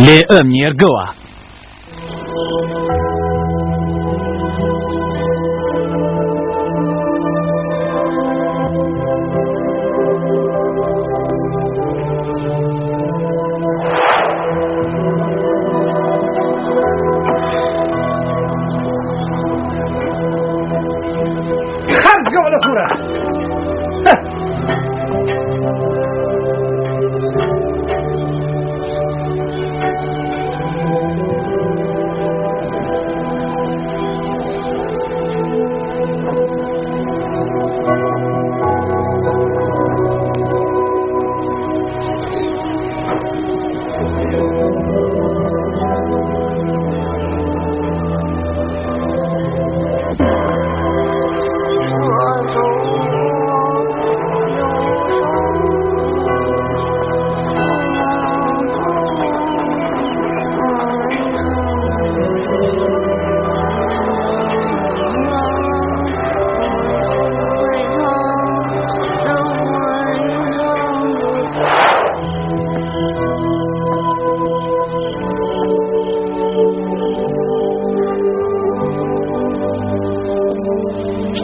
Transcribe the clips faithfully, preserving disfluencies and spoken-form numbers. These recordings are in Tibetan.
ལེའུ་ཉེར་དགུ་བ། ཁར་དགོས་ལ་སོང་ར།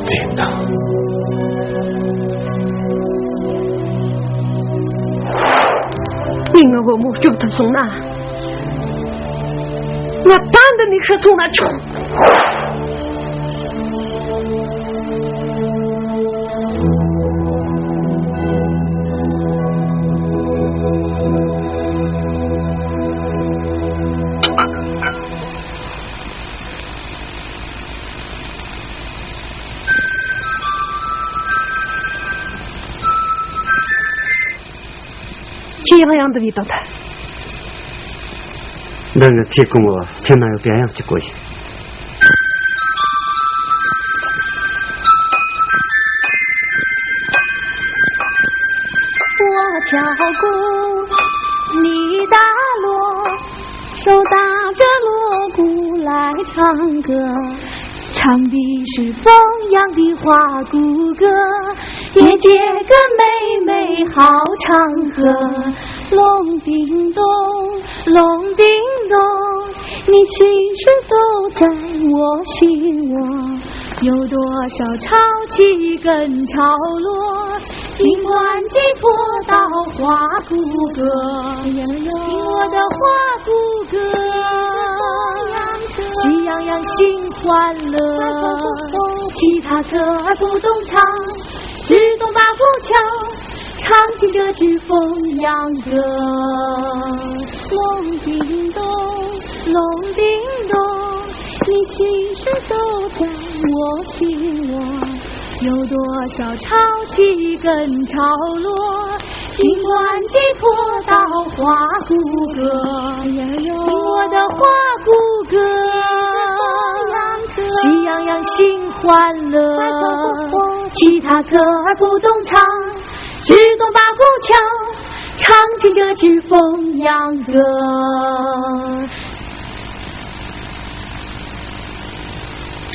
བཙན་དང་། ངས་ངའི་བུ་མོ་སྐྱོབ་ཐུབ་སོང་ན། ང་ད་འདི་ནས་ཤི་སོང་ན་ཆོག་ཁྱེད་ཡང་ཡང་འདི་བས་དང་ཐལ། འདི་ནི་ཚེ་གང་བོ་སེམས་ན་ཡོད་པའི་དབྱངས་གཅིག་པོ་ཡིན།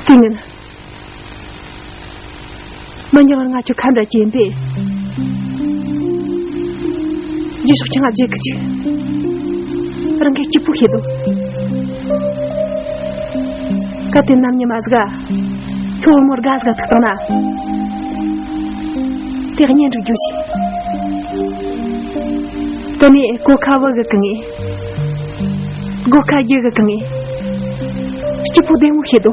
ལྟས་ངན། མི་ཉག་ང་ཁྱོད་ཁ་འདྲ་ཅན་པས། རྗེས་ཕྱོགས་ཆང་ང་བརྗེད་གི་ཅིག་རང་གིས་སྐྱིད་པོ་ཤེས་དོ། གལ་ཏེ་ནམ་ཉི་མ་ཟིག་ཁྱོད་བུ་མོར་དགའ་ཟིག་ཐུག་བཏང་ན། དེ་གཉེན་སྒྲིག་རྒྱུ་ཞིག་དེ་ནས་གོ་ཁ་བུ་གི་གི་ངེས། སྒོ་ཁ་རྒྱུ་གི་གི་ངེས། སྐྱིད་པོ་བདེ་མོ་ཤེས་དོ།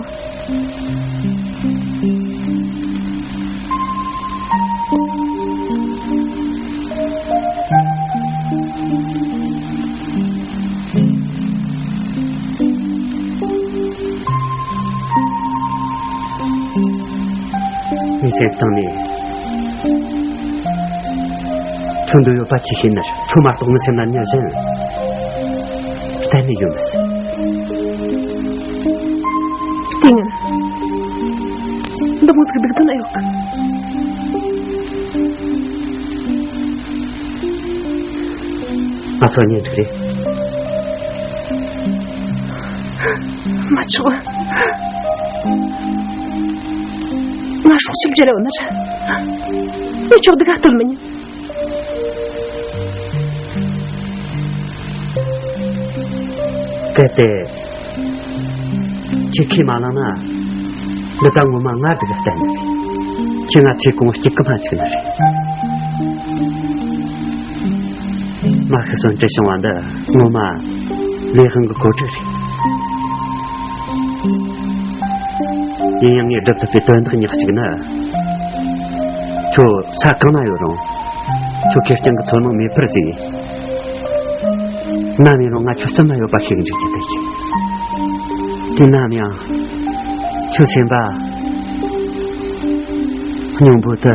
མི་ཚེ་སྟེང་ནས་ཁྱོད་འདོད་ཡོད་པ་ཅི་ཤེས་ནར་ཁྱོད་མ་གཏོགས་ངའི་སེམས་ན་མྱི་གཞན་གཏན་ནས་ཡོད་མི་སྲིད། ལྟས་ངན། འདི་མོ་ཟིག་སྡུག་དོན་ཨེ་ཡོད་གི། ང་ཚོ་གཉེན་སྒྲིག་རེད། མ་ཆོག་ང་སྲོག་ཆད་བརྒྱབ་ཡོད་ན་ར། ངས་ཁྱོད་སྡུག་ག་གཏོང་མི་ཉན། གལ་ཏེ་ཁྱེད་ཁས་མ་བླངས་ན། འདི་ད་ངོ་མ་ང་སྡུག་ག་གཏན་ནས་རེད། ཁྱེད་ང་ཚེ་གང་སྐྱིད་གི་མ་བཅུག་ནི་རེད། མ་ཤི་གསོན་བྲལ་བྱུང་བ་འདི་ངོ་མ་ལས་དབང་གི་གོ་སྒྲིག་རེད། ཡིན་ཡང་ངས་སྒྲུབ་ཐུབ་པའི་དོན་དག་ཉག་གཅིག་ནི། ཁྱོད་ས་གང་ན་ཡོད་རུང་། ཁྱོད་ཁེར་རྐྱང་གི་ཚོར་སྣང་མེད་པར་བཟོས། ནམ་ཡིན་རུང་ང་ཁྱོད་རྩིབ་ན་ཡོད་པ་ཤེས་འཇུག་རྒྱུ་དེ་ཡིན། དེ་ནམ་ཡང་ཁྱོད་སེམས་པ་སྙིང་པོ་དེ་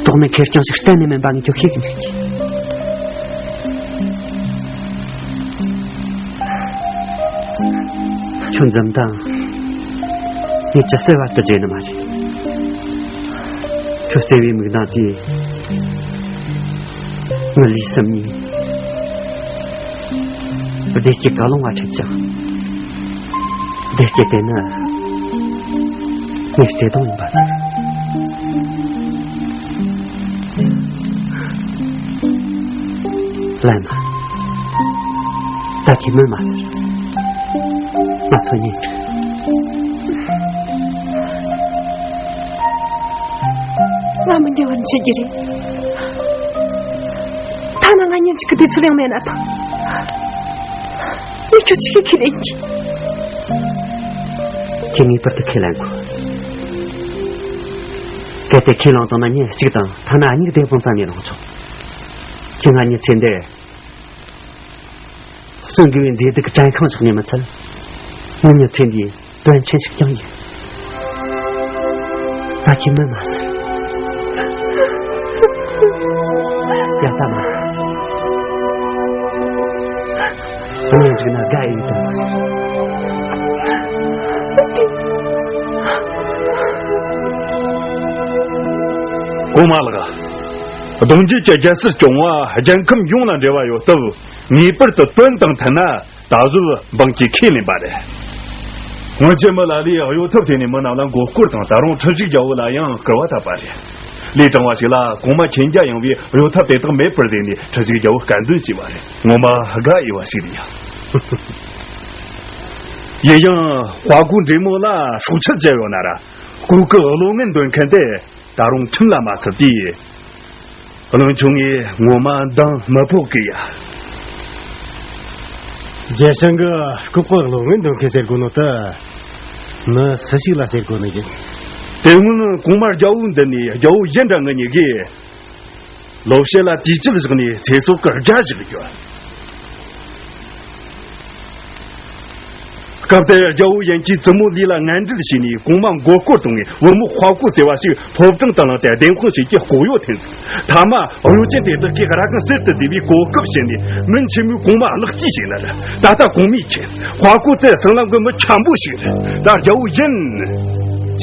ཐོག་མའི་ཁེར་རྐྱང་ཞིག་གཏན་ནས་མིན་པ་ངས་ཁྱོད་ཤེས་ཀྱི་འདུག་ཁྱོད་འཛུམ་མདངས་ངས་ཇི་སྲིད་བར་དུ་བརྗེད་ནི་མ་རེད། ཁྱོད་བརྩེ་བའི་མིག་མདངས་དེས་ངའི་ལུས་སེམས་གཉིས་བདེ་སྐྱིད་བཀའ་ལུང་བ་ཁྲིད་ཀྱང་། བདེ་སྐྱིད་དེ་ནི་ངའི་བརྩེ་དུང་ཡིན་པ་ཚོར། ལན་མ། ད་ཁྱེད་མི་མ་ཟེར། ང་ཚོ་གཉིས་འགྲིག་ང་མི་འདྲ་བར་འཆི་རྒྱུ་རེད། ཐ་ན་ང་གཉིས་གཅིག་གི་དུས་ཚོད་ཡང་མེད་ན་ཐང་། ངས་ཁྱོད་གཅིག་གི་ཁས་ལེན་གྱི། ཁྱེད་ངེས་པར་དུ་ཁས་ལེན་དགོས། གལ་ཏེ་ཁས་བླངས་བཏང་ན་ཉིན་གཅིག་དང་ཐ་ན་གཉིས་བདེ་དཔུང་ཙམ་ཡིན་རུང་ཆོག་ཁྱེད་ང་གཉིས་ཚེ་འདིར་གསོན་དགོས་པའི་མཛེས་སྡུག་གི་དྲན་ཤིང་ཞིག་ནས་མི་ཚད། ངེད་གཉིས་ཚེ་འདིའི་དོན་ཆེན་ཞིག་ཀྱང་ཡིན། ད་ཁྱེད་མི་མ་ཟེར། ཡ་ད་མ། གནས་འགྲིག་ན་དགའ་ཡིན་དང་། གོང་མ་ལགས། གདུང་རྒྱུད་ཀྱི་རྒྱལ་སྲིད་སྐྱོང་བ་རྒྱལ་ཁམས་ཡོངས་ལ་འབྲེལ་བ་ཡོད་སྟབས། ངེས་པར་དུ་དོན་དང་མཐུན་ན་ད་གཟོད་འབངས་ཀྱིས་ཁས་ལེན་པ་རེད། སྔོན་ཆད་མི་ལ་ལས་གཡོ་ཐབས་བྱས་ནས་མི་རྣམས་ལ་མགོ་སྐོར་དང་ད་རུང་ཁྲི་བཞུགས་རྒྱལ་པོ་ལ་ཡང་སྐུར་བ་བཏབ་པ་རེད། ལས་དྲང་བ་ཞིག་ལ་གོང་མ་མཁྱེན་རྒྱ་ཡངས་པས་གཡོ་ཐབས་དེ་དག་མེད་པར་བཟོས་ནས་ཁྲི་བཞུགས་རྒྱལ་པོ་སྐལ་འཛིན་བྱས་པ་རེད། ངོ་མ་དགའ་འོས་པ་ཞིག་རེད་ཡ། ཡིན་ཡང་དཔའ་རྒོད་འདྲེ་མོ་ལ་སྲོག་ཆད་བཅད་ཡོད་ན་ར་སྐུ་གི་བློ་ངན་འདོན་མཁན་དེ་ད་རུང་ཁྲིམས་ལ་མ་ཚུད་དུས། བློན་ཆུང་ངས་ངོ་མ་འདང་མི་ཕོད་གི་ཡ། རྒྱལ་སྲིད་གི་ལྐོག་གི་བློ་ངན་འདོན་མཁན་ཟེར་དགོས་ནོ་དེ་མི་སུ་ཞིག་ལ་ཟེར་དགོས་ནི་ཡིན། དེ་སྔོན་གོང་མ་རྒྱལ་པོ་འདི་ནས་རྒྱལ་པོ་གཞན་འདྲ་ངི་གཉིས་ཀས་ལོ་ཕྱེད་ལ་དུས་བཅད་བཞག་ནས་ཚེ་སྲོག་གི་དགྲ་བཞག་ཡོད། སྐབས་དེར་རྒྱལ་པོ་ཡན་གྱིས་བཙུན་མོ་ལི་ལ་ངན་འབྲེལ་བྱས་ནས་གོང་མ་མགོ་སྐོར་གཏོང་ངས་བུ་མོ་དཔའ་རྒོད་ཟེར་བ་ཞིག་ཕོ་བྲང་དུ་བླངས་ཏེ་བདེན་དཔང་བྱེད་ཀྱི་ལྐོག་གཡོ་འཐེན་ཟིག་ཐ་མ་གཡོ་ཅན་དེ་དག་གིས་ར་གང་ཟེར་དུ་བཟོས་པའི་གོ་སྐབས་བྱས་ནས་མི་ཆེན་མོས་གོང་མ་ལག་རྩིས་བྱས་ན་ར། ད་ལྟ་གོང་མས་མཁྱེན། དཔའ་རྒོད་དེ་སྲིད་ལམ་གྱི་མི་འཁྱམ་པོ་ཞིག་རེད། ད་རྒྱལ་པོ་ཡན་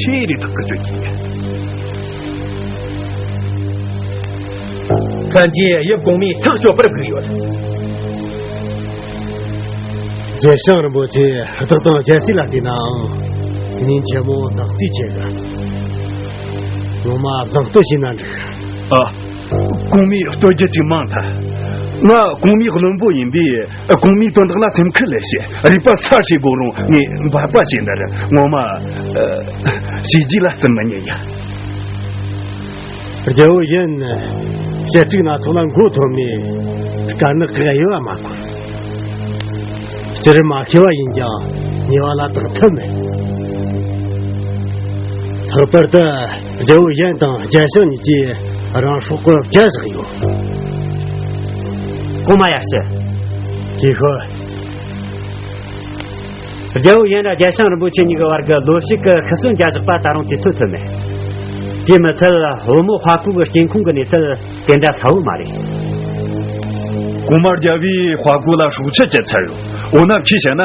ཆེ་རེ་ཐག་གི་གཅོད་ཀྱི་ཡིན། ཕན་ཆད་ཡབ་གོང་མས་ཐག་གཅོད་པར་བསྒུགས་ཡོད། རྒྱལ་སྲས་རིན་པོ་ཆེ་བདག་དང་རྒྱལ་སྲས་ལ་བལྟས་ནའང་ཉིན་ཆེན་མོ་ལག་རྩིས་ཆེ་གི། ངོ་མ་གདེང་སྟོན་བྱས་ན་འགྲིག་ཨ། གོང་མས་སྟོན་རྒྱུ་ཅིག་མང་ཐལ། ང་གོང་མའི་བློན་པོ་ཡིན་པས་གོང་མའི་དོན་དག་ལ་སེམས་ཁུར་ལས་བྱེད། རིག་པ་གསར་བྱེད་དགོས་རུང་ངས་འབད་པ་བྱས་ན་ར་ངོ་མ་ཨ། བྱས་རྗེས་ལ་བརྩི་མི་ཉན་ཡ། རྒྱལ་པོ་ཡིན། བཤད་ཁྲིག་སྣ་ཚོགས་ལ་མགོ་འཐོམས་ནས་དཀར་ནག་གི་དབྱེ་བ་མ་འཁོར། སྤྱིར་མ་ཤེས་པ་ཡིན་ཀྱང་ཉེས་པ་ལ་བཏང་ཐབས་མེད། ལྷག་པར་དུ་རྒྱལ་པོ་ཡན་དང་རྒྱལ་ཞང་གཉིས་ཀྱིས་རང་སྲོག་གི་བཅད་བཞག་ཡོད། གོང་མ་ཡར་ཞུ། ཅི་ཤོད། རྒྱལ་པོ་ཡན་ར་རྒྱལ་ཞང་རིན་པོ་ཆེ་གཉིས་ཀྱི་བར་གྱི་ལོ་ཕྱེད་ཀྱི་ཤི་གསོན་བརྒྱབ་བཞག་པ་ད་རུང་དུས་ཚོད་ཐོན་མེད། དེ་མི་ཚད་བུ་མོ་དཔའ་རྒོད་ཀྱི་སྐྱེ་ཁུངས་ཀྱི་གནས་ཚུལ་དེ་འདྲ་གསལ་བོ་མ་རེད། གོང་མ་རྒྱལ་པོས་དཔའ་རྒོད་ལ་སྲོག་ཆད་བཅད་ཚར་ཡོད། འོ་ན་ཁྱེད་བཤད་ན་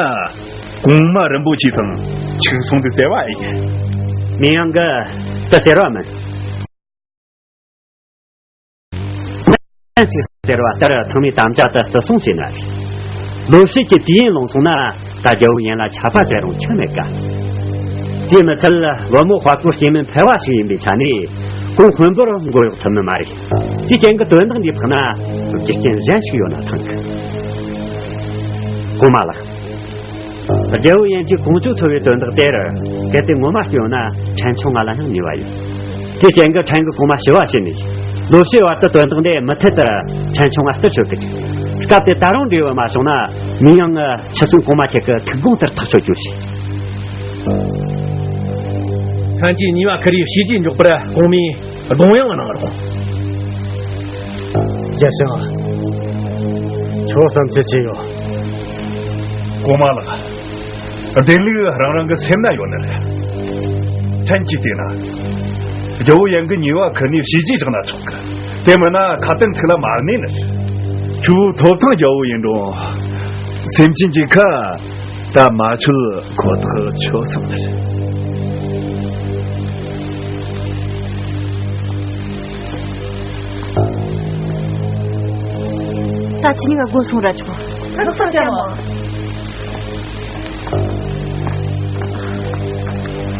གོང་མ་རིན་པོ་ཆེ་དང་འཆུག་སོང་དུ་ཟེར་བ་ཡིན། མི་ཡང་གི་དུ་ཟེར་བ་མིན། ཅིག་ཟེར་བ་ལྟར་ཚང་མས་དམ་བཅའ་དེ་བརྩི་སྲུང་བྱས་ན་རེད། ལོ་ཕྱེད་ཀྱི་དུས་ཡུན་ལོངས་སོང་ན་ད་རྒྱལ་པོ་ཡན་ལ་ཆད་པ་བཅད་རུང་ཁྱོན་མེད་ཀ། དེ་མི་ཚད་བུ་མོ་དཔའ་རྒོད་སྐྱེ་དམན་ཕལ་བ་ཞིག་ཡིན་པའི་ཆ་ནས་ཁོང་དཔོན་པོར་མགོ་གཡོག་ཐུབ་ནི་མ་རེད། དེའི་རྐྱེན་གྱིས་དོན་དག་འདིའི་ཕག་ན་རྒྱུ་རྐྱེན་གཞན་ཞིག་ཡོད་ན་ཐང་གི། གོང་མ་ལགས། རྒྱལ་བོ་ཡན་གྱིས་ཀོང་ཇོ་འཚོལ་བའི་དོན་དག་དེར་གལ་ཏེ་ངོ་མ་སྐྱོན་ན་ཕྲན་ཆུང་ང་ལ་ཡང་ནུས་པ་ཡོད། དེའི་རྐྱེན་གྱིས་ཕྲན་གྱིས་གོང་མ་ཞུ་བ་བྱས་ནས་ལོ་ཕྱེད་བར་དུ་དོན་དག་འདི་མུ་མཐུད་དུ་ཕྲན་ཆུང་ང་རྩད་གཅོད་གི་ཅིག་སྐབས་དེ་ད་རུང་འབྲས་བུ་མ་བྱུང་ན་མི་ཡང་ངི་ཁྱི་སྲུང་གོང་མ་ཁྱེད་ཀྱི་ཐུགས་དགོངས་ལྟར་ཐག་གཅོད་རྒྱུ་ཞིག་ཕྲན་གྱིས་ཉེས་པ་ཁུར་བའི་བྱས་རྗེས་འཇོག་པར་གོང་མས་དགོངས་ཡངས་གནང་རོགས། རྒྱལ་སྲས། ཁྱོད་བསམ་ཚུལ་ཅི་ཡོད། གོང་མ་ལགས། བདེན་ལུགས་རང་རང་གི་སེམས་ན་ཡོད་ནི་རེད། ཕྲན་གྱིས་བལྟས་ན། རྒྱལ་བོ་ཡན་གྱི་ཉེས་པ་ཁུར་ནས་བྱས་རྗེས་བཞག་ན་ཆོག་གི། དེ་མིན་ན་ཁ་དན་ཚིག་ལ་མ་གནས་ནི་རེད། ཁྱོད་ཐོབ་ཐང་རྒྱལ་བོ་ཡིན་རུང་། སེམས་ཅན་གྱི་ཁ། ད་མ་ཆོད་ཁོ་ཐག་ཆོད་སོང་ནི་རེད། ད་ཁྱེད་གཉིས་ཀ་སྒོ་སོང་ར་ཆོག་ལགས་སོ་ལྕམ་མོ།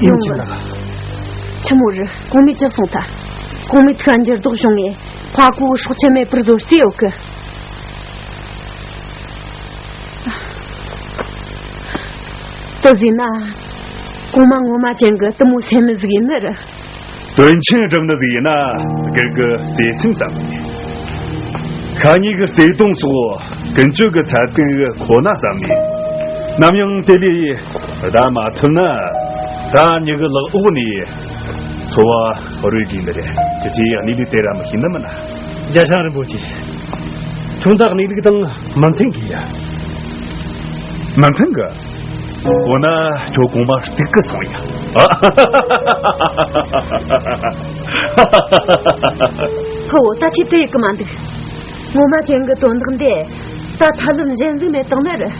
ཡུམ་ཆེན་ལགས། ཆི་མོ་རེད། གོང་མས་ཅི་གསུངས་ཐལ། གོང་མའི་ཐུགས་ལ་འགྱུར་ལྡོག་བྱུང་ངས་ཕ་གུ་སྲོག་ཆད་མེད་པར་བཟོ་རྩིས་ཡོད་གི། དེ་ཟེར་ན། གོང་མ་ངོ་མ་ཅན་གྱི་གཏི་མུག་སེམས་མེད་ཟིག་ཡིན་ནི་རེད། དོན་ཆེན་སྒྲུབ་ནི་ཟིག་ཡིན་ན་སྒེར་གྱི་བརྩེ་སེམས་ཙམ་རེད། ཤ་ཉེ་གི་བརྩེ་དུང་སོགས་ཀུན་སྤྱོད་ཀྱི་ཚད་ལྡན་གྱི་ཁོ་ན་ཙམ་ལས། ནམ་ཡང་དེ་ལས་བདའ་མ་ཐུབ་ན། ད་མྱི་གི་ལག་འོག་ནས་འཚོ་བ་རོལ་དགོས་ནི་རེད། དེ་ཚེ་གནས་ལུགས་དེ་ར་མི་ཤེས་ནི་མིན་ན། རྒྱལ་སྲས་རིན་པོ་ཆེ། ཁྱོད་ད་གནས་ལུགས་དང་མི་མཐུན་གི་ཡ། མི་མཐུན་གི། འོ་ན་ཁྱོད་གོང་མ་སྡིགས་གི་སོང་ཡ། ཕུ་བོ། ད་ཁྱེད་དེ་ཡི་གི་མ་འདུག་ངོ་མ་ཅན་གྱི་དོན་དག་འདི་ད་ཐབས་ལམ་གཞན་ཟིག་མེད་དང་ནི་རེད།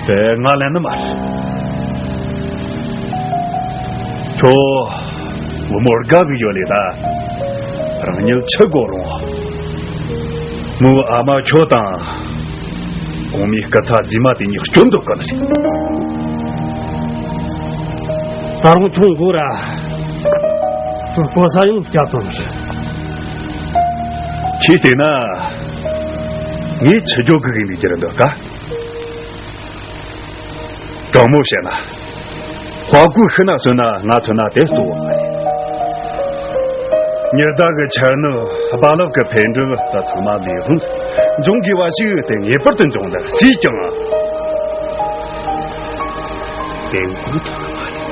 དེ་ང་ལན་ནི་མ་རེད། ཁྱོད་བུ་མོ་དགའ་ཟིག་ཡོད་ལེ་ད། རང་ཉིད་ཆི་དགོས་རུང་། མོའི་ཨ་མ་ཁྱོད་དང་། གོང་མའི་སྐུ་ཚ་རྫུས་མ་དེ་གཉིས་སྐྱོན་འདོགས་གི་ནི་རེད། ད་རུང་ཁྱོད་མགོ་ར། སྤོ་ས་ཡང་བསྐྱབས་དང་ནི་རེད། ཁྱེད་བལྟས་ན། ངས་ཆི་རྒྱོ་གི་གི་འདི་ཁྱེར་འདོད་ག་དྲང་མོ་བཤད་ན། དཔའ་རྒོད་ཤི་ན་གསོན་ན་ང་མཚོན་ན་དེ་གཙོ་བོ་མ་རེད། ཉི་ཟླ་གི་འཆར་ནུབ། རྦ་རླབས་ཀྱི་འཕེལ་འགྲིབ་ད་ཚང་མ་ལས་ཧོན། འབྱུང་དགོས་པ་ཞིག་དེ་ངེས་པར་དུ་འབྱུང་ནི་སུས་ཀྱང་། དེ་འགོག་ཐུབ་ནི་མ་རེད།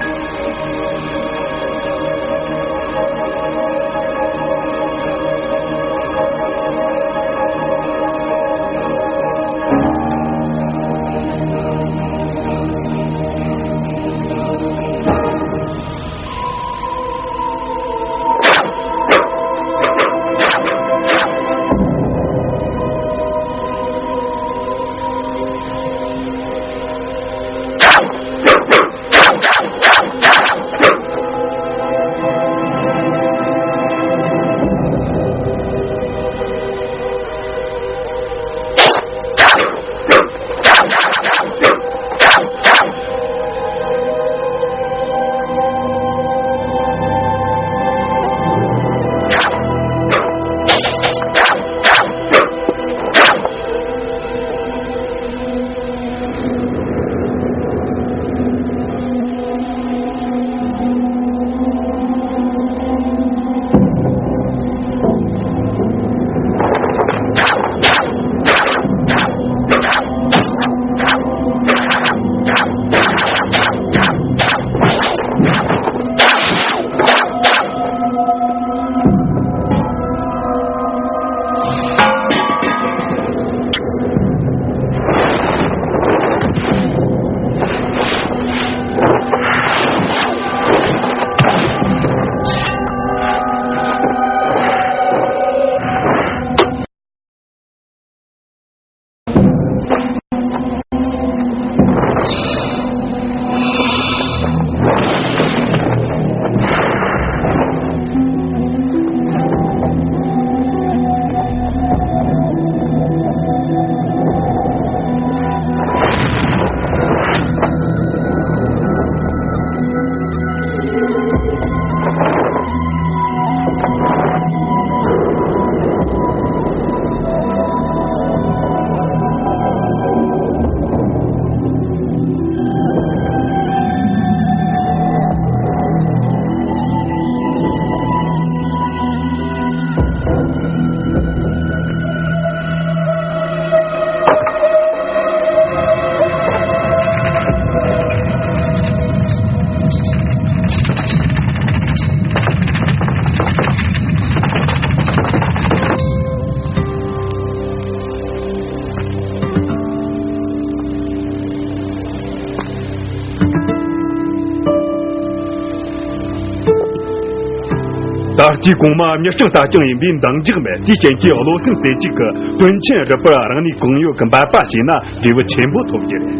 ཨ་ལྕེ་གོང་མ་མྱི་སྤྲང་རྟ་རྐྱང་ཡིན་པས་འདང་རྒྱག་མེད། དེའི་རྐྱེན་གྱིས་བློ་སེང་རྩེ་གཅིག་གིས་དོན་ཆེན་རུ་སྤར་རང་ནུས་གང་ཡོད་ཀྱིས་འབད་པ་བྱས་ན་འབྲས་བུ་ཆེན་པོ་ཐོབ་རྒྱུ་རེད།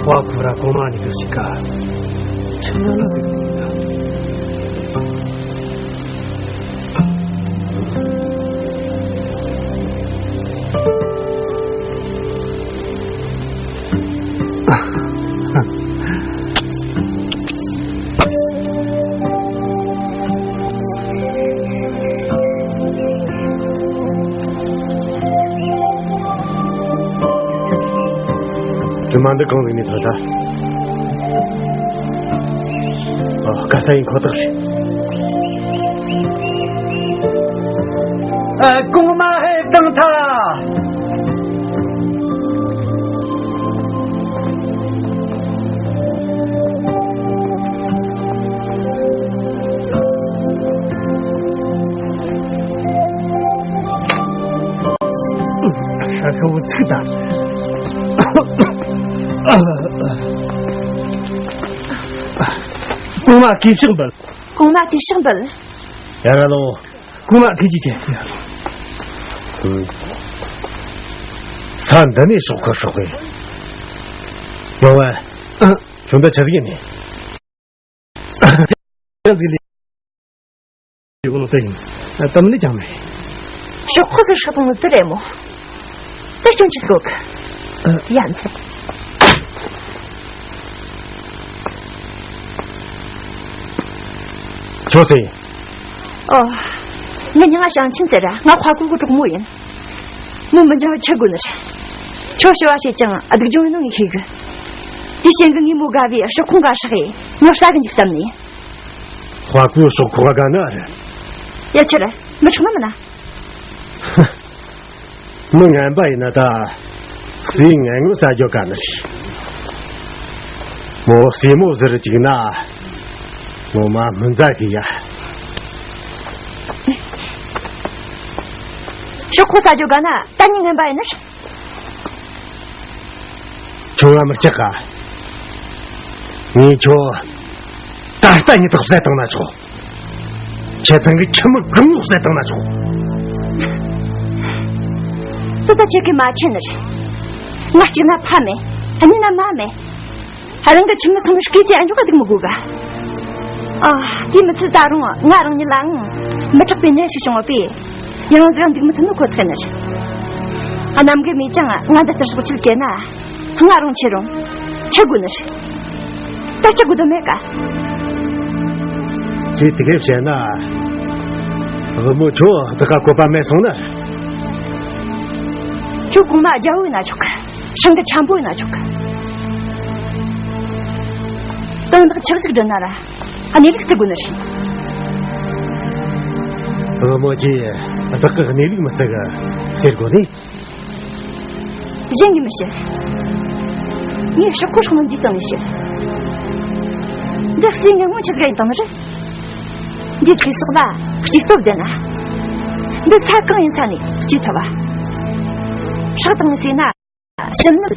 ཁོ་ར་གོང་མ་ནི་གི་ཞིག་ག་ཆུ་ནང་ལ་ཟིག་ཡིན་ད། དྲི་མ་འདི་གང་ཟིག་ནས་ཐོན་ད། ཨ། དཀའ་ས་ཡིན་ཁོ་ཐག་རེད། ཨ། གོང་མ་ཧེ་བཏང་ཐལ། ཤ་ཤ་བོ་ཚིག་ད། གོང་མ་གུས་ཕྱག་འབུལ། གོང་མ་གུས་ཕྱག་འབུལ། ཡ་ར་ལོ། གོང་མ་ཐུགས་རྗེ་ཆེ། ས་འདི་ནས་ཤོག་ཁ་ཧྲོག་གི། ཡོང་བ། ཨ། ཁྱོད་འདི་ཆི་ཟིག་ཡིན་ནི། ཅང་ཟིག་ལས་ཡོང་ནོ་དེ་ཡིན། ཨ། དམ་ནི་ཅང་མེད། ཤོག་ཁོ་ཚོ་ཧྲག་ཏང་ནི་དེ་རེད་མོ། དེ་སྐྱོན་ཅི་སོག་ཨ། ཡ་མཚན། ཁྱོད་ཟེར། ཨོ། ངའི་མྱིང་ང་ཞང་ཆེན་ཟེར། ང་ཧྭ་ཀུའུ་གི་གྲོགས་མོ་ཡིན། མོ་མི་འཇང་བ་ཆི་དགོས་ནི་རེད། ཁྱོད་ཞུ་བ་བྱེད་ཅིང་སྡུག་སྦྱོང་ཡིན་ནོ་ངས་ཤེས་གི། དེ་རྐྱེན་གྱིས་ངས་མོ་དགའ་བའི་ཤོག་ཁོང་ག་ཧྲག་ཡེ་ངོ་ལྟ་གི་འཇུག་བསམ་ནས། ཧྭ་ཀུའུ་ཤོག་ཁོག་ག་ན་རེད། ཡ་ཆི་རེད། མི་ཆུང་ན་མིན་ན། མི་ངན་པ་ཡིན་ན་ད་སུའི་ངན་ངོ་ཟ་རྒྱུ་ག་ནི་རེད། མོ་སྲས་མོ་ཟེར་ཅིག་ན་ངོ་མ་སྨན་རྫས་གི་ཡ། ཤོག་ཁོག་ཟ་རྒྱུ་ག་ན་ད་ནི་ངན་པ་ཡིན་ནི་རེད། ཁྱོད་ང་མི་སྐྲག་ག་ངས་ཁྱོད་ད་ལྟ་ཉིད་དུ་བསད་བཏང་ན་ཆོག་ཁྱེད་ཚང་གི་ཁྱིམ་མི་གང་བོ་བསད་བཏང་ན་ཆོག་དེ་ད་ཁྱེད་ཀྱིས་མ་ཁྱེར་ནི་རེད། ང་གཅིག་ན་ཕ་མེད། གཉིས་ན་མ་མེད། རང་གི་ཁྱིམ་མི་ཚང་མ་སྐེ་ཅི་ཨ་འཇོག་ག་འདུག་མི་དགོས་ག་ཨ། དེ་མི་ཚད་ད་རུང་ང་རང་ཉིད་ལའང་མི་སྐྲག་པའི་ནད་ཞིག་བྱུང་བ་པས། ཡང་ཟིག་འདུག་མི་ཐུབ་ནི་ཁོ་ཐག་ཡིན་ནི་རེད། གནམ་གི་མིས་ཀྱང་ང་འདི་ལྟར་སྲོག་ཆད་བཅད་ན། ང་རུང་ཁྱེད་རུང་ཁྱི་དགོས་ནི་རེད། ད་ཁྱི་དགོས་དོན་མེད་ཀ་ཁྱེད་དེ་གས་བཤད་ན། བུ་མོ་ཁྱོད་འདི་ཁ་བཀོད་པ་མེད་སོང་ན། ཁྱོད་གོང་མ་རྒྱལ་བོ་ཡིན་ན་ཆོག་གི། ཧྲང་གི་འཁྱམ་པོ་ཡིན་ན་ཆོག་གི། དོན་དག་ཆགས་ཟིག་སྒྲུབ་ན་ར་གནས་ལུགས་བརྩི་དགོས་ནི་རེད། བུ་མོ་ཁྱེད་བདག་གི་གནས་ལུགས་མི་བརྩི་གི་ཟེར་དགོས་ནི། གཞན་གྱིས་མི་ཤེས། ངས་ཤོག་ཁོག་ཧྲག་ནོ་འདིའི་སྟེང་ནས་ཤེས། འདི་སུའི་ངན་ངོན་ཆི་ཟིག་ཡིན་དང་ནི་རེད། འདིའི་ཚེ་སྲོག་ལ་སྐྱེས་སྟོབས་ལྡན་ན། འདི་ས་གང་ཡིན་ས་ནས་སྐྱེས་ཐུབ་བ། ཧྲག་དང་ནི་ཟེར་ན་ཞིམ་ནི།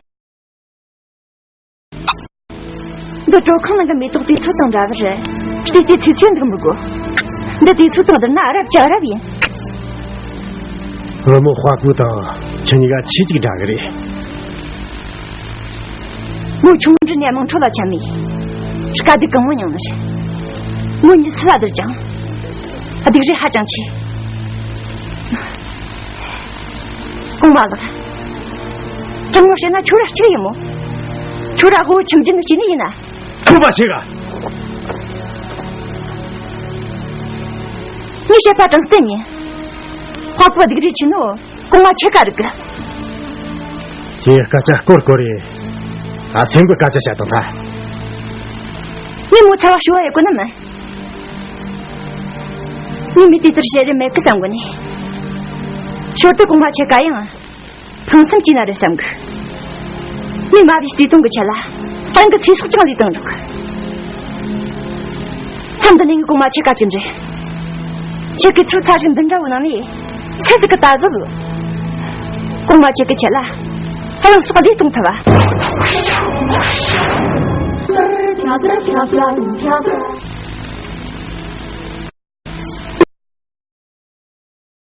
འདི་གྲོ་ཁང་ནང་གི་མེ་ཏོག་དུས་ཚོད་དང་འདྲ་བར་རེད། དེ་དུས་ཚོད་འདུག་མི་དགོས། འདི་དུས་ཚོད་དང་བསྡུར་ན་རབ་ཅག་རབ་ཡིན། བུ་མོ་ཧྭ་ཀུ་དང་ཁྱེད་གཉིས་ཀ་ཆེས་གཅིག་འདྲ་གི་རེད། མོ་ཆུང་འདྲི་ནས་དམངས་ཁྲོད་ལ་ཆ་མེད། དཀའ་སྡུག་གང་མང་མྱངས་ནི་རེད། མོ་མྱི་སུ་ལ་བསྡུར་ཀྱང་། སྡུག་རུས་ཧ་ཅང་ཆེ། གོང་མ་ལགས། དྲང་མོ་བཤད་ན་ཁྱོད་ར་གཅིག་ཡིན་མོ། ཁྱོད་ར་དབུ་ཁྱིམ་རྒྱུད་ནི་སྐྱེས་ནི་ཡིན་ན། ཁྱོད་པ་ཞིག་ག་ངས་བཤད་པ་དྲང་བསྟན་ཡིན། ཧྭ་ཀུ་སྡུག་རུས་ཆེ་ནོ་གོང་མ་ཁྱེད་ཀ་རིག་གི། ཁྱེད་སྐད་ཆ་སྐོར་སྐོར་རེད། ཨ་སེམས་གི་སྐད་ཆ་བཤད་དང་ཐལ། ངས་མོ་ཚ་བ་ཞུ་བ་ཡེ་གོ་ནི་མིན། ངས་མི་དེ་ལྟར་བཤད་རེ་མེད་གི་བསམ་གོ་ནི། ཞོར་དུ་གོང་མ་ཁྱེད་ཀ་ཡང་ཕངས་སེམས་སྐྱེས་ན་རེ་བསམ་གི། མི་མ་བའི་བརྩེ་དུང་གི་ཆེད་ལ་རང་གི་ཚེ་སྲོག་ཀྱང་བློས་བཏང་འཇུག་གི། མཚམས་འདི་ནས་ངས་གོང་མ་ཁྱེད་ཀ་ཅི་འདྲི། ཁྱེད་ཀྱི་ཚུལ་ཚ་ཞིག་འདི་འདྲ་བོ་ནང་ནས་སུ་ཟིག་གི་ད་གཟོད་ གོང་མ་ཁྱེད་ཀྱི་ཆེད་ལ་ཧ་ལམ་སྲོག་བློས་གཏོང་ཐུབ་བ།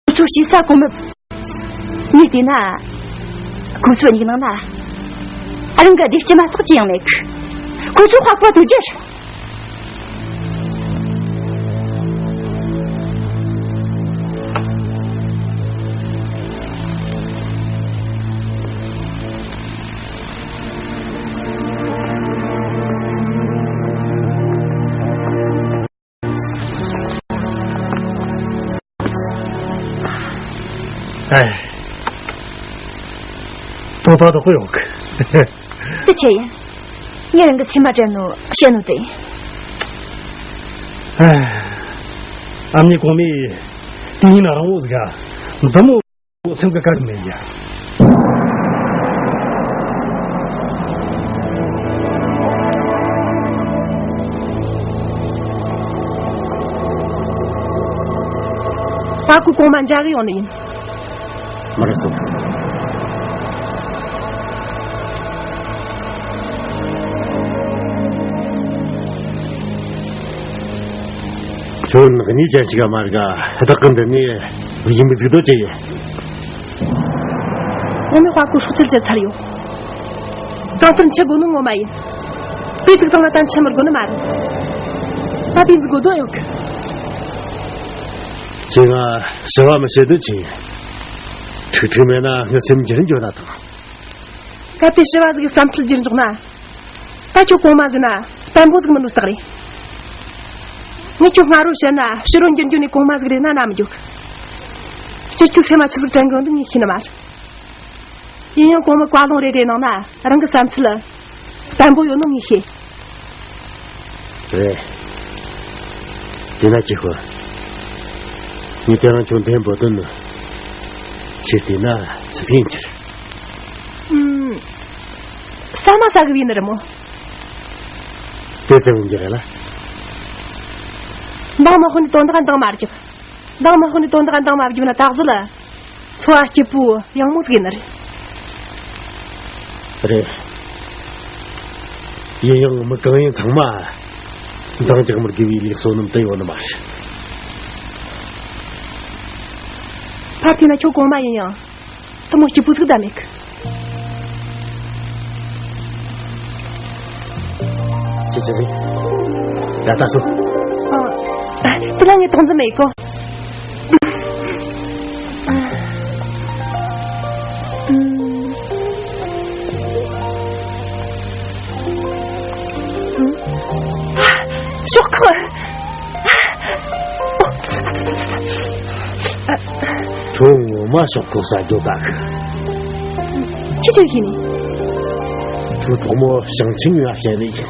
ཁོ་ཚོ་ཞེ་ས་གོང་མ་ངས་བལྟས་ན། ཁོ་ཚོ་གཉིས་ནང་ན་རང་གི་བདེ་སྐྱིད་མ་གཏོགས་ཅི་ཡང་མེད་གི། ཁོ་ཚོ་ཧ་གོ་དོ་རྒྱུ། ཨེ། ཏོག་ཏག་ཏོག་ཡོང་གི། དེ་ཆེ་ཡིན། ངས་རང་གི་སེམས་མ་དྲན་ནོ་བཤད་ནོ་དེ་ཡིན། ཨ། ཨ་མྱེས་གོང་མའི་དེ་ཡིན་ན་རང་བོ་ཟིག་ག་འདི་མོ་སེམས་ཀྱི་བཀག་མེད་ཡ། ད་ཁོ་གོང་མ་མཇལ་གི་ཡོང་ནི་ཡིན། མ་རེད་སོང་། ཁྱོད་ནག་ཉེས་ཅན་ཞིག་ག་མ་རེད་ག། བདག་གི་འདི་ནས་ཡིན་མི་འཇུག་དོ་ཅི་ཡིན། ངོ་མའི་དཔའ་ཁོ་སྲོག་ཚུལ་ཅི་ཚར་ཡོད། གང་ལྟར་འཆི་དགོས་ནི་ངོ་མ་ཡིན། དེ་ཐུག་ཚང་ལ་ད་འཆི་མི་དགོས་ནི་མ་རེད། ད་དེ་འཛི་དགོས་དོན་ཡོད་གི། ཁྱེད་ང་ཞི་བ་མི་བྱེད་དོན་ཅི་ཡིན། ཁྲིག་ཁྲིག་མེད་ན་ངའི་སེམས་འགྱུར་འགྱུར་ན་དང་། གལ་ཏེ་ཞི་བ་ཟིག་གི་བསམ་ཚུལ་འགྱུར་འཇོག་ན། ད་ཁྱོད་གོང་མ་ཟིག་ན་བརྟན་པོ་ཟིག་མིན་ནོ་རྟགས་རེད། ངས་ཁྱོད་སྔ་རོ་བཤད་ན་ཕྱི་རོ་འགྱུར་འགྱུར་ནས་གོང་མ་ཟིག་རེད་ན་ན་མི་འཇོག་སྤྱིར་ཁྱོད་སེམས་མ་ཆི་ཟིག་དྲན་གི་འདུག་ངས་ཤེས་ནི་མ་རེད། ཡིན་ཡང་གོང་མ་བཀའ་ལུང་རེ་རེ་གནང་ན་རང་གི་བསམ་ཚུལ་བརྟན་པོ་ཡོད་ནོ་ངས་ཤེས། རེད། དེ་ན་ཅི་ཤོད། ངས་དེ་རང་ཁྱོད་འདེམས་པོ་དོན་ནི། ཁྱེད་བལྟས་ན་ཚུལ་ཡིན་གྱི་རེད། ཨུམ། ཟ་མ་ཟ་གི་ཡིན་ནི་རེད་མོ། དེ་ཚེ་འོང་གི་རེད་ལ། འདང་མ་ཁོ་ནི་དོན་དག་འདང་མ་རྒྱབ། འདང་མ་ཁོ་ནི་དོན་དག་འདང་མ་རྒྱབ་ན་ད་གཟོད་ལ། འཚོ་བ་སྐྱིད་པོ་ཡང་མོ་ཟིག་ཡིན་ནི་རེད། རེད། ཡིན་ཡང་མི་གང་ཡིན་ཚང་མ་འདང་རྒྱག་མི་དགོས་པའི་ལུགས་སྲོལ་རྣམས་དུ་ཡོད་ནི་མ་རེད། ཕར་དེ་ན་ཁྱོད་གོང་མ་ཡིན་ཡང་དུ་མོ་སྐྱིད་པོ་ཟིག་བསྡད་མེད་གི། ཅི་ཅི་རེད། ཡ་ད་སོ། ཨ། དེ་ལ་ངས་དོགས་འཛིན་མེད་གོ། ཤོག་ཁོ། ཁྱོད་ངོ་མ་ཤོག་ཁོ་ཟ་རྒྱུ་དག་ཁྱི་ཆོས་ཤེས་ནི། ཁྱོད་གྲོགས་མོ་ཞིང་ཆེན་ང་བཤད་ནི་ཡིན།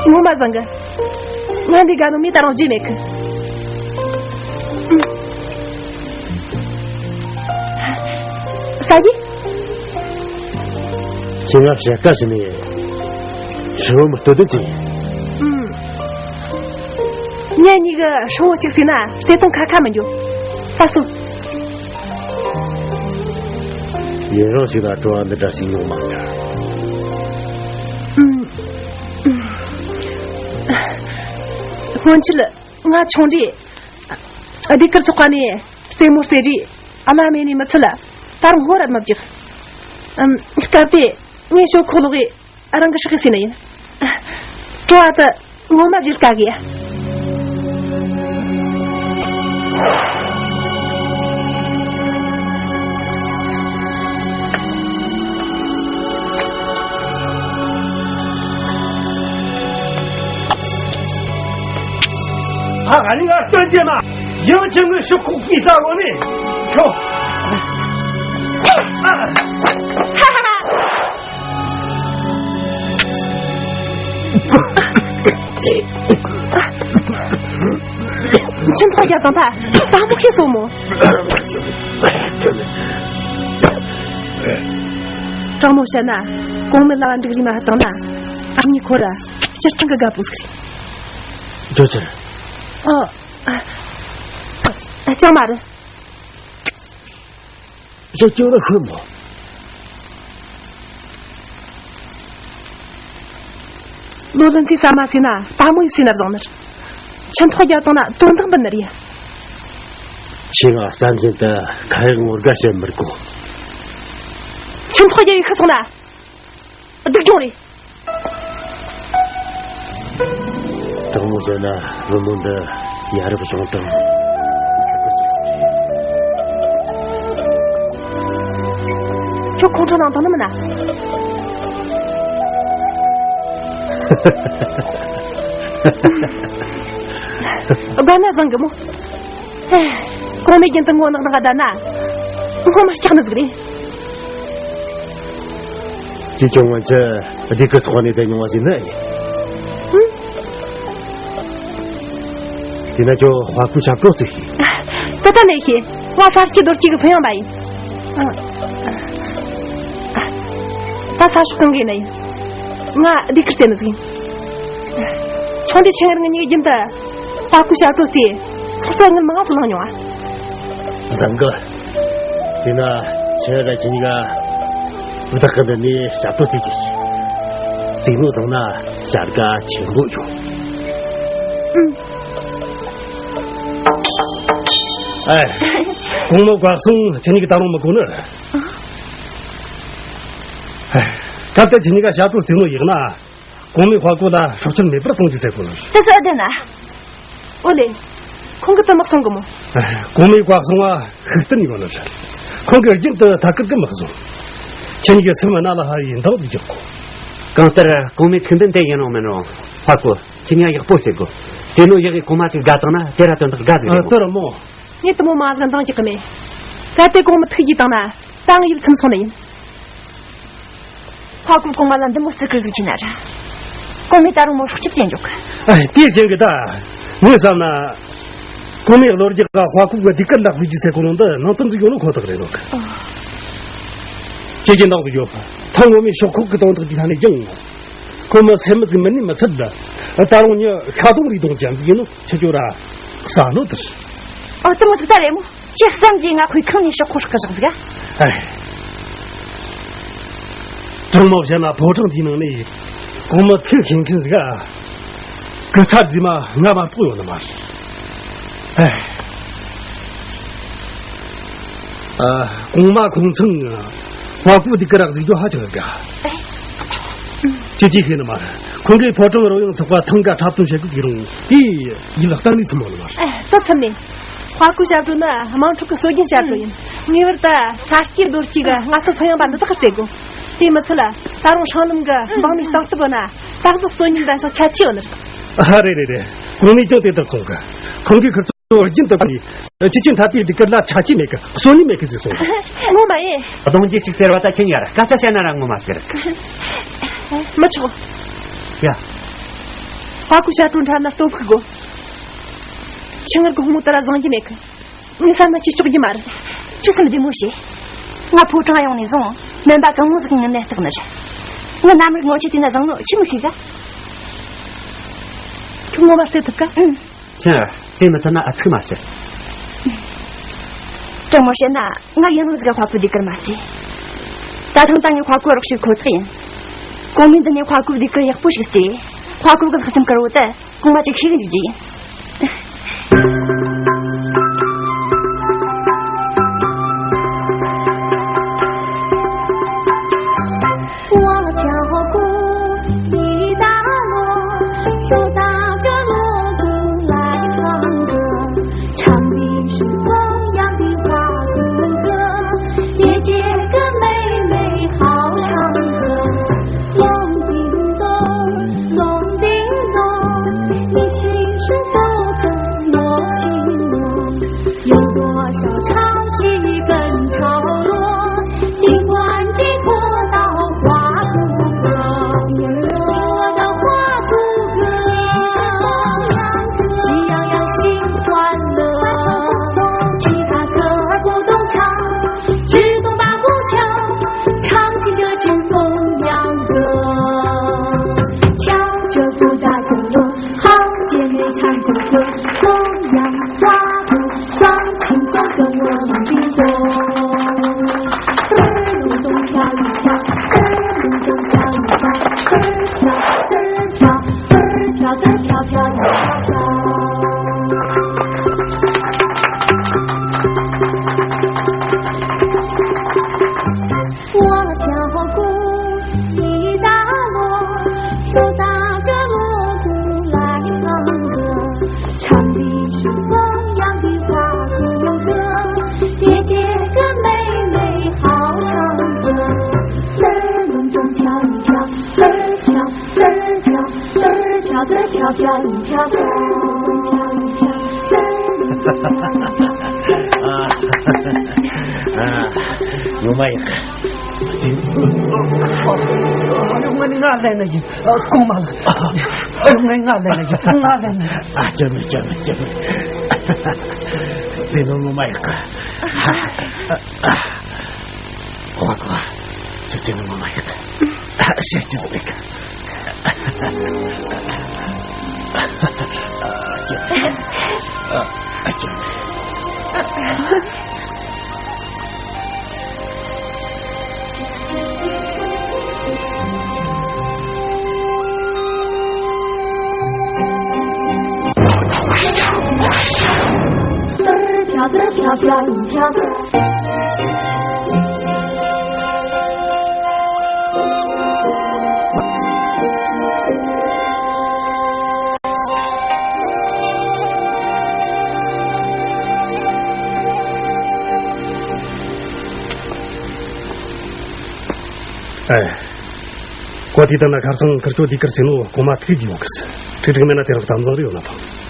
ངོ་མ་བཟང་གི། ང་འདི་དགའ་ནོ་མི་ད་རང་བརྗེད་མེད་གི། ས་གི། ཁྱེད་ང་བཤད་ཀ་ཞིག་ནས་ཧྲིལ་བོ་མི་ལྟོས་དོན་ཅི། ཨུམ། ངེད་གཉིས་ཀྱི་ཧྲིལ་བོ་གཅིག་བརྩིས་ན་བརྩེ་དུང་ཁ་ཁ་མི་འགྱོ། ད་སོ། ཡུན་རིང་ཞིག་ལ་སྤྲོ་བ་འདི་འདྲ་ཞིག་མྱོང་མ་དཀའ། ཨུམ། སྔོན་ཆད་ང་ཆུང་དུས་ཟློས་གར་ཚོགས་པ་ནས་རྩེད་མོ་རྩེ་དུས་བླ་མས་ནི་མི་ཚུལ་ད་རུང་ཧོར་ར་མི་བརྒྱག་ཨམ། སྐབས་དེ་ངས་ཞོ་ཁོག་ལོག་གི་རང་གི་སྲེག་ཟིན་ནི་ཡིན། སྤྲོ་བ་དེ་ངོ་མ་བརྗེད་དཀའ་གི། ཨ། ཨ་ནི་ང་སྟོན་རྒྱུ་མ། ཡང་ཁྱེད་ངའི་ཤོ་ཁོག་པའི་ས་འོག་ནས་ཁྱོད། ཁྱིམ་ཚང་རྒྱབ་དང་ད་དང་པོ་ཁྱེད་སོང་མོ། དྲང་མོ་བཤད་ན་གོང་མའི་ལ་བ་འགྲིག་རི་མ་བཏང་ན་ཨ་མྱེས་ཁོ་ར་སྤྱིར་བཏང་གི་དགའ་པོ་ཟིག་རེད། ཅོ་ཅི། ཨ། ཨ། ཅང་མ་རེད། ཅི་ཅོ་ར་ཤོད་མོ། ལོ་ལོན་ཚེ་ས་མ་ཟིན་ན་ད་མོ་ཡི་ཟིན་ན་བཟང་ནར། ཆེན་ཐོག་རྒྱ་བཏང་ན་དོན་དག་འབུལ་ནི་རེད། ཁྱེད་ང་བསམ་བཞིན་དུ་ཁ་ཡག་ངོ་དགའ་བྱེད་མི་དགོས། ཆེན་ཐོག་རྒྱ་ཡི་ཁ་སོང་ན་སྡུག་གྱོང་རེད། དྲང་མོ་བཤད་ན་བུ་མོ་འདི་ཡ་རབས་གཞུང་དང་ཁྱོད་ཁོང་ཁྲོ་ནང་དང་ནི་མིན་ན། དགའ་ན་བཟང་གི་མོ། གོང་མའི་རྒྱུན་དུ་ངོ་ནག་ནག་བསྡད་ན་ངོ་མ་སྐྲག་ནི་ཟིག་རེད། ཅི་ཅུང་ངོ་ཆེ་སྡེ་ཁུལ་ཚོགས་ནས་དེ་མྱོང་བ་ཟིན་ནི་ཡིན། དེ་ན་ཁྱོད་དཔའ་ཁུ་ཞབས་བྲོ་རྩེ་ཤིག་ད་ལྟ་ནས་ཤེས། ང་ས་སྐྱི་རྡོ་སྐྱི་གི་ཕན་ཡོན་པ་ཡིན། ད་ས་ཕྱོགས་གང་གི་ན་ཡིན། ང་སྡེ་ཁུལ་རྩེ་ནི་ཟིག་ཡིན། ཆུང་དུས་ཆེན་ངར་ངི་གཉིས་རྒྱུན་དུ་དཔའ་ཁུ་ཞབས་བྲོ་རྩེ། ཚོགས་གཙོ་ངར་མང་ང་སུ་ལངས་མྱོང་ཨ། བཟང་གི། དེ་ན་ཁྱེད་ར་ཁྱེད་གཉིས་ཀ་བདག་གི་འདི་ནས་ཞབས་བྲོ་རྩེ་རྒྱུ་ཞིག་རྩེ་ནོ་བཟང་ན་བྱ་དགའ་ཆེན་པོ་ཡོད། ཨེ། གོང་མ་བཀའ་གསུང་ཁྱེད་གཉིས་ཀ་ད་རུང་མི་དགོས་ནི། ཨེ། སྐབས་དེ་ཁྱེད་གཉིས་ཀ་ཞབས་བྲོ་རྩེ་ནོ་ཡག་ན། གོང་མའི་དཔའ་བཀོད་ལ་སྲོག་ཆགས་མེད་པར་གཏོང་རྒྱུ་ཟེར་དགོས་ལ། དེ་ཚོ་ཨེ་བདེན་ན། ཨོ་ལེ། ཁོང་གིས་དེ་མི་གསུང་གི་མོ། གོང་མའི་བཀའ་གསུང་བ་ཤུགས་བསྟན་ཡོད་ནི་རེད། ཁོང་གིས་རྒྱུན་དུ་ཐད་ཀར་གི་མི་གསུང་། ཁྱེད་གཉིས་ཀྱི་སེམས་རྣ་ལ་ཧ་ཡིན་འདང་ཟིག་རྒྱག་གོ། གང་ལྟར་གོང་མའི་ཐུགས་འདུན་དེ་ཡིན་རུང་མིན་རུང་། དཔའ་བཀོད་ཁྱེད་གཉིས་ཡག་པོ་བྱེད་དགོས། དེ་ནོ་ཡག་གི་གོང་མ་ཅིག་དགའ་བཏང་ན་དེ་ར་དོན་དག་དགའ་ཟིག་རེད་མོ། ཨ་དེ་ར་མོ། ངས་དེ་མོ་མ་ཟིག་འདང་རྒྱག་གི་མེད། གལ་ཏེ་གོང་མ་ཐུགས་རྗེ་བཏང་ན་ད་ང་ཡིད་ཚིམ་སོང་ནི་ཡིན། ཧྭ་ཀོ་གོང་མ་ལ་འདི་མོ་བརྩི་བཀུར་ཟིག་བྱས་ན་ར། གོང་མས་ད་རུང་མོ་སྲོག་ཆགས་ཅན་འཇོག་གི། ཨ། དེའི་རྐྱེན་གྱིས་ད། ངས་བསམ་ན། གོང་མའི་བློ་རྒྱ་ག་ཧྭ་ཀོ་གི་སྡིགས་དཀར་ལ་ཕུལ་རྒྱུ་ཟེར་གོ་ནོ་འདི་ནང་དོན་ཟིག་ཡོད་ནོ་ཁོ་ཐག་རེད་འདུག་ཨ། ཁྱེད་ཀྱིས་འདང་ཟིག་ཡོད་པ། ད་ངོ་མས་ཤོག་ཁོག་གི་དོན་དག་འདི་ཐ་ནས་ཀྱང་། ཁོ་མོ་སེམས་མི་ཟིག་མི་ནི་མི་ཚད་ལ། ད་རུང་ཉི་ཤ་དོང་རི་དོང་ཅན་ཟིག་ཡིན་ནོ་ཁྱེད་ཆོ་ར་ས་ནོ་དེར། ཨོ། དེ་མོ་ཟིག་ད་རེད་མོ། ཅི་བསམ་གྱིས་ང་ཁོའི་ཁང་ནས་ཤོག་ཁོག་སྲེག་གི་བཞག་ཟིག་ཨ། ཨེ། དྲང་མོ་བཤད་ན་ཕོ་བྲང་འདིའི་ནང་ནས་གོང་མ་ཐུགས་མཁྱེན་མཁན་ཟིག་ཨ། སྐུ་ཚ་རྫུན་མ་ང་མ་གཏོགས་ཡོད་ནི་མ་རེད། ཨེ། ཨ། གོང་མ་ཁོང་ཚང་ཧྭ་ཀོ་སྡིགས་དཀར་ར་གཟིགས་རྒྱུ་ཧ་ཅང་དགའ། ཅི་ཅི་ཤེས་ནི་མ་རེད། ཁོང་གིས་ཕོ་བྲང་རོལ་དབྱངས་ཚོགས་པ་ཐང་ག་འཁྲབ་སྟོན་བྱེད་དགོས་ཀྱི་རུང་དེ་ཡིད་ལ་གཏན་ནས་ཚིམ་མོ་ནི་མ་རེད། ཨ། ད་ཚིམ་ནས། ཧྭ་ཀོ་ཞབས་བྲོ་ནི་དམངས་ཁྲོད་ཀྱི་སྲོལ་རྒྱུན་ཞབས་བྲོ་ཡིན། ངེས་པར་དུ་ས་སྐྱེས་རྡོ་སྐྱེས་ཀྱི་ང་ཚོ་ཕན་ཡོན་པ་འདི་དག་གི་རྩེ་དགོས། དེ་མི་ཚད་ལ་ད་རུང་སྲང་ལམ་གྱི་འབངས་མིའི་གསང་སྟབས་བོ་ན་ད་གཟོད་གསོན་ཉམས་ལྡན་ཞིང་ཁྱད་ཆོས་ཡོད་ནི་རེད། ཨ། རེད་རེད་རེད། གོང་མས་ཀྱང་དེ་ལྟར་གསུང་གི། ཁོང་གིས་ཁིར་ཚོ་རྒྱུན་དུ་པ་ནི་ཅི་ཅི་འཐད་པའི་སྡིགས་དཀར་ལ་ཆ་རྐྱེན་མེད་གི། གསོན་ཉམས་མེད་གི་ཟེར་གསུང་གི། ངོ་མ་ཡིན། གདོང་རྒྱུད་གཅིག་ཟེར་བ་ད་ཁྱེད་ཡར་སྐད་ཆ་བཤད་ན་ར་ངོ་མ་ཟེར་གི། མི་ཆོག་ཡ། ཧྭ་ཀོ་ཞབས་བྲོ་འཁྲབ་ན་སྟོབས་ཤུགས་དགོས། ཆུ་ངར་གི་ཕོ་མོ་དེ་ར་བཟང་རྒྱུ་མེད་གི། ངས་བསམ་ན་ཅི་ལྕོགས་རྒྱུ་མ་རེད། ཁྱོད་སེམས་བདེ་མོ་བྱོས། ང་ཕོ་བྲང་ཡོང་ནས་བཟུང་སྨན་པ་གང་མང་ཟིག་གིས་ངའི་ནད་བརྟག་ནི་རེད། ངའི་རྣམ་རིག་ངོ་ཆེ་དེ་ན་བཟང་ནོ་ཁྱོས་མི་ཤེས་ག་ཁྱོད་ངོ་མ་བརྩེ་ཐུབ་ག་ཨུམ། ཁྱོད་བརྩེ་མི་ཐུབ་ན་ཨ་ཚིག་མ་བཤད། དྲང་མོ་བཤད་ན་ང་ཡུན་རིང་ཟིག་ག་ཧྭ་ཀོ་སྡིགས་དཀར་མ་བརྩིས། ད་ཐེངས་ད་ངས་ཧྭ་ཀོ་རོགས་བྱེད་ཁོ་ཐག་ཡིན། གོང་མས་འདི་ནས་ཧྭ་ཀོ་སྡིགས་དཀར་ཡག་པོ་ཞིག་བརྩིས། ཧྭ་ཀོ་གི་ལྷག་བསམ་དཀར་བོ་དེ་གོང་མ་ཅིག་ཤེས་གི་འཇུག་རྒྱུ་ཡིན། ཨ། ཨ། ངོ་མ་ཡག་ཨ་ཡོ། ང་ནི་ང་ལེན་ན་ཡིན། ཨ། གོང་མ་ལགས། ཨ་ཡོ། ང་ང་ལེན་ན་ཡིན། ང་ལེན་ན་ཡིན། ཨ། སྐྱོན་མེད། སྐྱོན་མེད། སྐྱོན་མེད། དེ་ནི་ངོ་མ་ཡག་ཨ། ཨ། ཨ། ཁོ་ཁོ། ཁྱོད་དེ་ནི་ངོ་མ་ཡག་ཨ། བཤད་རྒྱུ་མེད་གི། ཨ། ཨ། སྐྱོན་མེད། ཨ། ཨ། སྐྱོན་མེད། ཨེ། ཀོ་ཏི་དང་ན་ཁར་སང་ཁར་ཅོ་དི་ཀར་སེ་ནོ་གོ་མ་ཐིག་ཡོད་གི། ཐིག་ཐིག་མེད་ན་དེ་རག་དམ་བཟང་རེ་ཡོད་ན་ཐང་།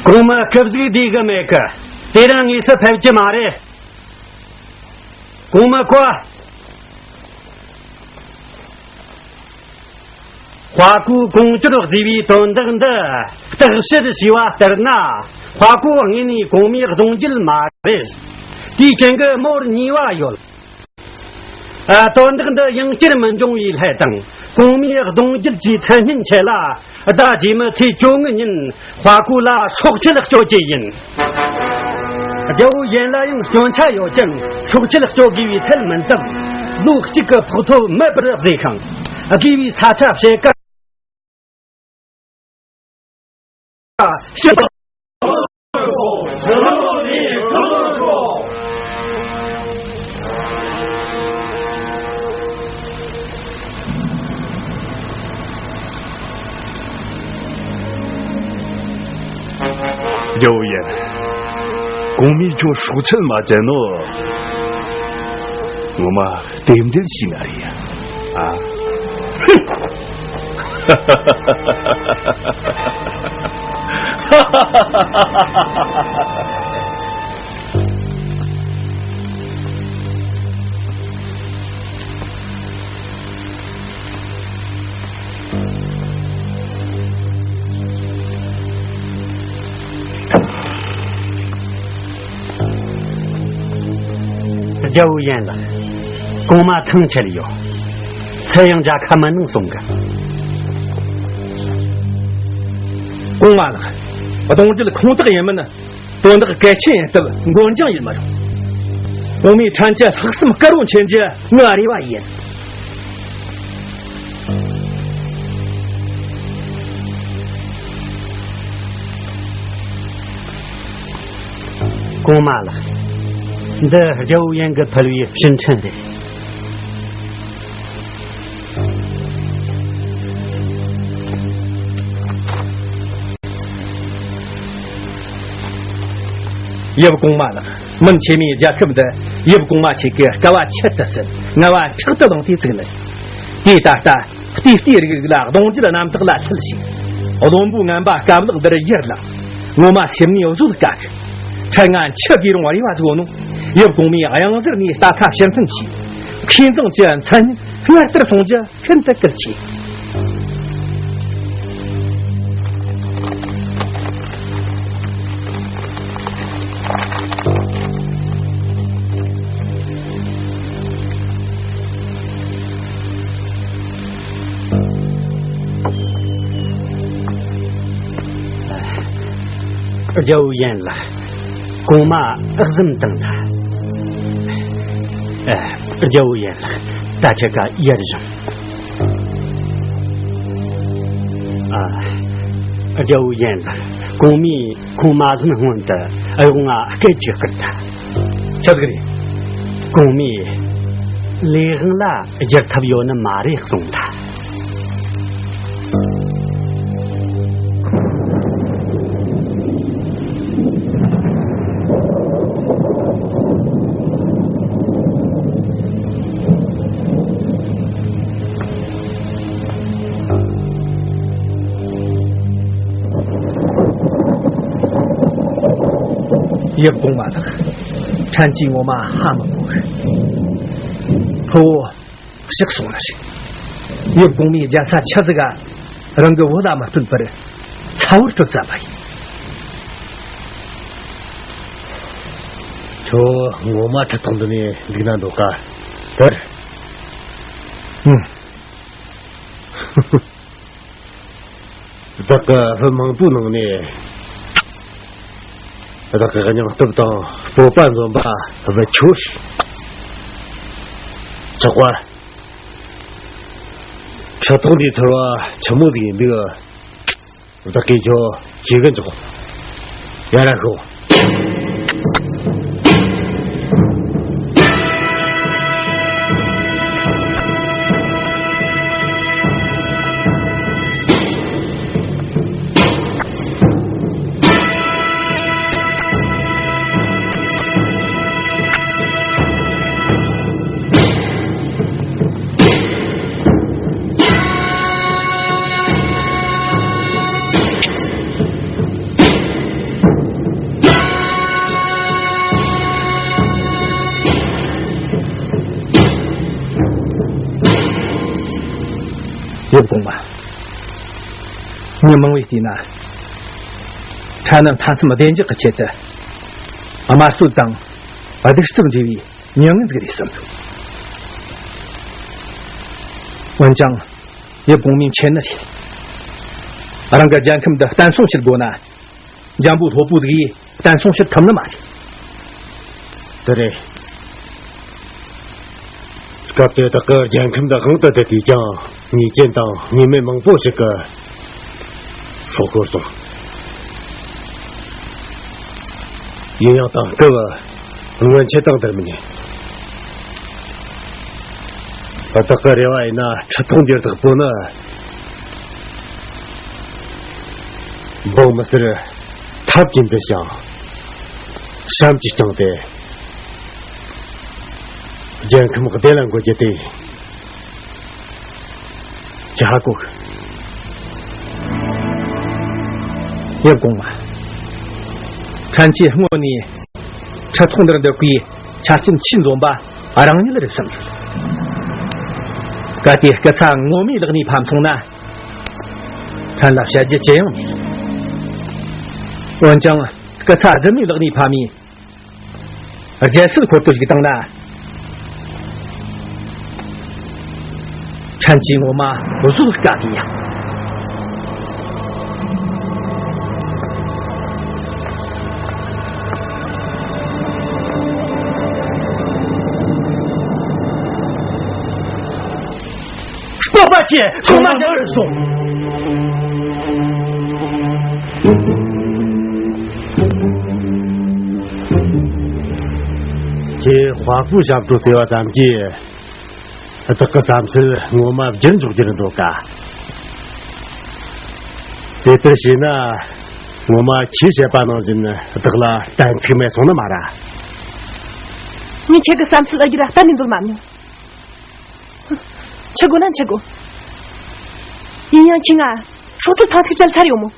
གོང་མ་སྐུ་གཟུགས་བདེ་གི་མེད་གི། དེ་རིང་དངོས་སུ་ཕེབས་ཀྱི་མ་རེད། གོང་མ་ཁོ། དཔའ་བོས་གོང་བཀུར་བརྩི་བའི་དོན་དག་འདི་བརྟག་དཔྱད་བྱས་པ་ལྟར་ན། དཔའ་བོ་དངོས་ནས་གོང་མའི་གདུང་རྒྱུད་མ་རེད། དེའི་རྐྱེན་གྱིས་མོར་ཉེས་པ་ཡོད། ཨ། དོན་དག་འདི་ཡང་བསྐྱར་མི་འབྱུང་བའི་སླད་དང་། གོང་མའི་གདུང་རྒྱུད་ཀྱི་མཚན་སྙན་ཆེད་ལ། ཟླ་རྗེས་མའི་ཚེས་བཅོ་ལྔའི་ཉིན་དཔའ་བོ་ལ་སྲོག་ཆད་གཅོད་རྒྱུ་ཡིན། རྒྱལ་བོ་ཡན་ལ་ཡང་སྐྱོན་ཆ་ཡོད་ཅིང་སྲོག་ཆད་གཅོད་དགོས་པའི་ཐད་མིན་སྟབས། ལོ་གཅིག་གི་ཕོགས་ཐོབ་མེད་པར་བཟོས་ཤིང་། དགོས་པའི་ས་ཆ་ཕྱེད་ཀ། རྒྱལ་བོ་ཡན། གོང་མས་ཁྱོད་སྲོག་ཆད་མ་བཅད་ནོ། ངོ་མ་རྟེན་འབྲེལ་བྱས་ན་རེད་ཡ། ཨ། རྒྱལ་བོ་ཡན་ལགས། གོང་མ་ཐང་ཆད་ཡོད། ཚེ་ཡང་མཇལ་ཁ་མི་གནང་གསུང་གི། གོང་མ་ལགས། གདུང་རྒྱུད་ཁུངས་དག་ཡིན་མིན། དོན་དག་གལ་ཆེན་ཡིན་སྟབས་མགོ་འགྱངས་ཡེད་མི་རུང་། གོང་མའི་ཕྲན་གྱི་ལྷག་བསམ་དཀར་པོ་མཁྱེན་རྒྱུ་ངའི་རེ་བ་ཡིན། གོང་མ་ལགས། འདི་རྒྱལ་བོ་ཡན་གྱིས་ཕུལ་བའི་ཕྱིར་འཕྲིན་རེད། ཡབ་གོང་མ་ལགས། མུན་ཆེན་མོའི་རྒྱལ་ཁབ་འདི་ཡབ་གོང་མ་ཁྱེད་ཀྱིས་དཀའ་བ་ཁྱད་དུ་བསད། ངལ་བ་ཕྲག་ཏུ་བླངས་ཏེ་བཙུགས་ནི་རེད། དེ་ད་ལྟ་ལྟེ་བལྟས་རིག་རིག་ལ་གདུང་རྒྱུད་རྣམ་དག་ལ་ཐུལ་ཞིག། བློན་པོ་ངན་པ་སྐམ་ལག་འདིར་ཡར་ལངས། ངོ་མ་སེམས་ནས་བཟོད་དཀའ་གི། ཕྲན་ང་འཆི་དགོས་རུང་རེ་བ་བཟོ་ནོ། ཡབ་གོང་མའི་གཡང་གཟར་ནས་རྟ་ཁ་ཕྱིར་འཐེན་བྱས། མཁས་མཛངས་ཀྱི་མཚན་སྙན་སྔར་ལྟར་གསུང་རྒྱུ་ཤིན་ཏུ་གལ་ཆེ། རྒྱལ་བོ་ཡན་ལགས། གོང་མ་ཨག་ཟམ་བཏང་ད། ཨ། རྒྱལ་བོ་ཡན་ལགས། ད་ཁྱེད་ཀ་ཡར་བཞེངས། ཨ། རྒྱལ་བོ་ཡན་ལགས། གོང་མས་ཁོང་མ་ལྷུན་སྔོན་དུ་གཡོག་ང་སྐད་ཅིག་བསྐུར་ད། ཆི་ཟིག་རེད། གོང་མས་ ལས་དབང་ལ་བསྒྱུར་ཐབས་ཡོད་ནི་མ་རེད་གསུངས་ད། ཡབ་གོང་མ་ལགས། ཕྲན་གྱིས་ངོ་མ་ཧ་མི་གོ་གི། ཕུ་བོ་གཤེགས་སོང་ནི་རེད། ཡབ་གོང་མའི་རྒྱལ་ས་ཆི་ཟིག་ག་རང་གི་བུ་ལ་མི་སྤྲོད་པར་ཚ་བོར་སྤྲོད་ཚར་བ་ཡིན། ཁྱོད་ངོ་མ་ཁྲི་སྟོང་འདི་ནས་འདུག་ན་འདོད་ག། དེར། ཨུམ། བདག་གི་བུ་མང་པོའི་ནང་ནས་བདག་གི་སྙིང་སྟོབས་དང་སྤོབས་པ་འཛོམས་པ་བུ་ཁྱོད་རེད། ཆོག་པ། ཁྲི་སྟོང་འདིའི་ཚོར་བ་ཆི་མོ་ཟིག་ཡིན་འདུག། བདག་གིས་ཁྱོད་ཤེས་གི་འཇོག། ཡར་ར་ཤོག། ཡབ་གོང་མ། མི་མང་བོས་བལྟས་ན། ཕྲན་ནི་མཐའ་མཚམས་བདེ་འཇགས་ཀྱི་ཆེད་དུ། དམར་གསོད་དང་སྡིག་སྒྲིབ་འདྲེས་པའི་མྱ་ངན་ཟིག་རེད་བསམ་འདུག། འོན་ཀྱང་། ཡབ་གོང་མའི་མཁྱེན་ནི་རེད། རང་གི་རྒྱལ་ཁམས་འདི་བརྟན་སྲུང་བྱེད་དགོས་ན། འཇམ་པོ་ལྷོད་པོ་ཟིག་གིས་བརྟན་སྲུང་བྱེད་ཐུབ་ནི་མ་རེད། དེ་རེད། སྐབས་དེ་དག་གི་རྒྱལ་ཁམས་འདི་དབང་དུ་བསྡུས་དུས་ཀྱང་ཉེས་ཅན་དང་ཉེས་མེད་མང་པོ་ཞིག་གི་སྲོག་ཤོར་སོང་། ཡིན་ཡང་དེང་སྐབས་སྔོན་ཆད་དང་འདྲ་མི་ཉན། བདག་གི་རེ་བ་ཡིན་ན་ཁྲི་སྟོང་འདིར་བདག་པོ་ནི། འབངས་མི་སེར་ཐབས་ཀྱིས་འདུལ་ཞིང་། བྱམས་ཀྱིས་བསྐྱངས་ཏེ། རྒྱལ་ཁམས་བདེ་ལ་འགོད་རྒྱུ་དེ། ཁྱེད་ཧ་གོ་གི། ཡབ་གོང་མ། ཕྲན་གྱིས་སྔོན་ནས་ཁྲི་ཐོག་འདིར་འདུག་པའི་ཆ་རྐྱེན་ཆེས་འཛོམས་པ་རང་ཉིད་རེད་བསམ་ཡོད། གལ་ཏེ་སྐུ་ཚ་ངོ་མའི་ལག་ནས་ཕམ་སོང་ན། ཕྲན་ལ་བཤད་རྒྱུ་ཅི་ཡང་མེད། འོན་ཀྱང་སྐུ་ཚ་རྫུན་མའི་ལག་ནས་ཕམ་མིན། རྒྱལ་སྲིད་འཁོར་དུ་ཞུགས་བཏང་ན། ཕྲན་གྱིས་ངོ་མ་བཟོད་དཀའ་གི་ཡ། སྤོབས་པ་ཆེ། ཚང་མ་ཉར་སོང་། ཁྱེད་དཔའ་བོའི་ཞབས་བྲོ་རྩེ་བ་ཙམ་གྱིས། བདག་གི་བསམ་ཚུལ་ངོ་མ་བསྒྱུར་འཇོག་རྒྱུར་འདོད་ག། དེ་ལྟར་བྱས་ན། ངོ་མ་ཁྱེད་བཤད་པ་ནང་བཞིན་བདག་ལ་གཏན་ཚིགས་མེད་སོང་ནི་མ་རེད། ངས་ཁྱེད་ཀྱི་བསམ་ཚུལ་ཨ་རྒྱུ་ར་གཏན་ནས་འདོད་མ་མྱོང་། འཆི་དགོས་ན་འཆི་དགོས། ཡིན་ཡང་ཁྱེད་ང་སྲོག་རྩོལ་ཐང་ཚིགས་བཅད་ཚར་ཡོང་མོ།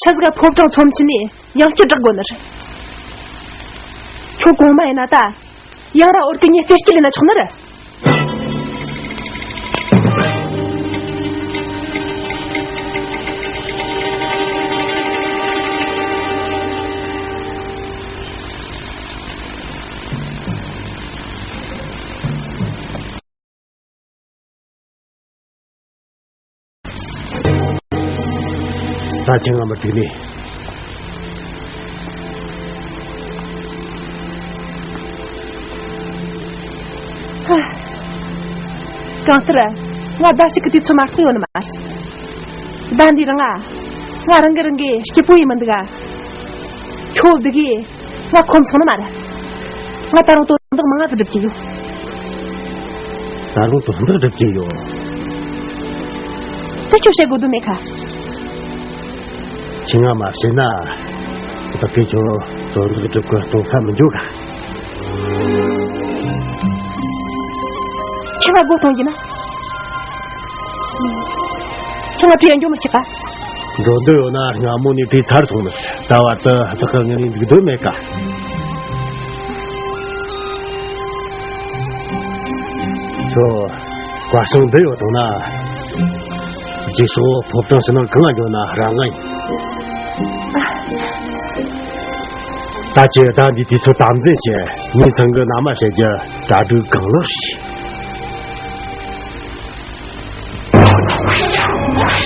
ཆི་ཟིག་ག་ཕོ་བྲང་ཚོམས་ཆེན་ནས་ཡང་བསྐྱར་བསྒྲགས་དགོས་ནི་རེད། ཁྱོད་གོང་མ་ཡིན་ན་ད། ཡང་ར་འོར་དེ་ངས་རྩེ་སྐྱིད་ལས་ན་ཆོག་ནི་རེད། ད་ཁྱེད་ང་མི་ཐུག་ནས། ཧ། གང་ལྟར་ང་ཟླ་གཅིག་གི་དུས་ཚོད་མ་གཏོགས་ཡོད་ནི་མ་རེད། ཟླ་འདིའི་རིང་ང་ང་རང་གི་རང་གི་སྐྱིད་པོ་ཡིན་མི་འདུག་ག། ཁྱོད་བདུག་གིས་ང་ཁོམ་སོང་ནི་མ་རེད། ང་ད་རུང་དོན་དག་མང་ང་ཟིག་སྒྲུབ་ཀྱི་ཡོད། ད་རུང་དོན་དག་སྒྲུབ་ཀྱི་ཡོད། དེ་ཁྱོད་བཤད་དགོས་དོན་མེད་ཁ། ཁྱེད་ང་མ་བཤད་ན། བདག་གིས་ཁྱོད་དོན་དག་སྒྲུབ་གི་གཏོང་ས་མི་འཇུག་ག། ཁྱེད་ང་སྒོ་གཏོང་གི་ན། ཁྱེད་ང་བྲིས་ཡང་འཇོག་མི་བྱེད་ག། འགྲོ་འདོད་ཡོད་ན་སྔ་མོ་ནས་བྲིས་ཚར་སོང་ནི། ད་བར་དུ་བདག་གི་ངོས་ནས་འདུག་འདོད་མེད་ག། ཁྱོད་བཀའ་གསུང་འདི་ཡོད་དང་ན། རྗེས་སོགས་ཕོ་བྲང་ཕྱི་ནང་གང་ལ་འགྱོ་ན་རང་ང་ཡིན། ད་ཁྱེད་ད་འདི་དུས་ཚོད་དམ་འཛིན་བྱེད། ངས་ཚང་གི་མནའ་མ་བྱེད་རྒྱུ་གྲ་སྒྲིག་གང་ལེགས་བྱས།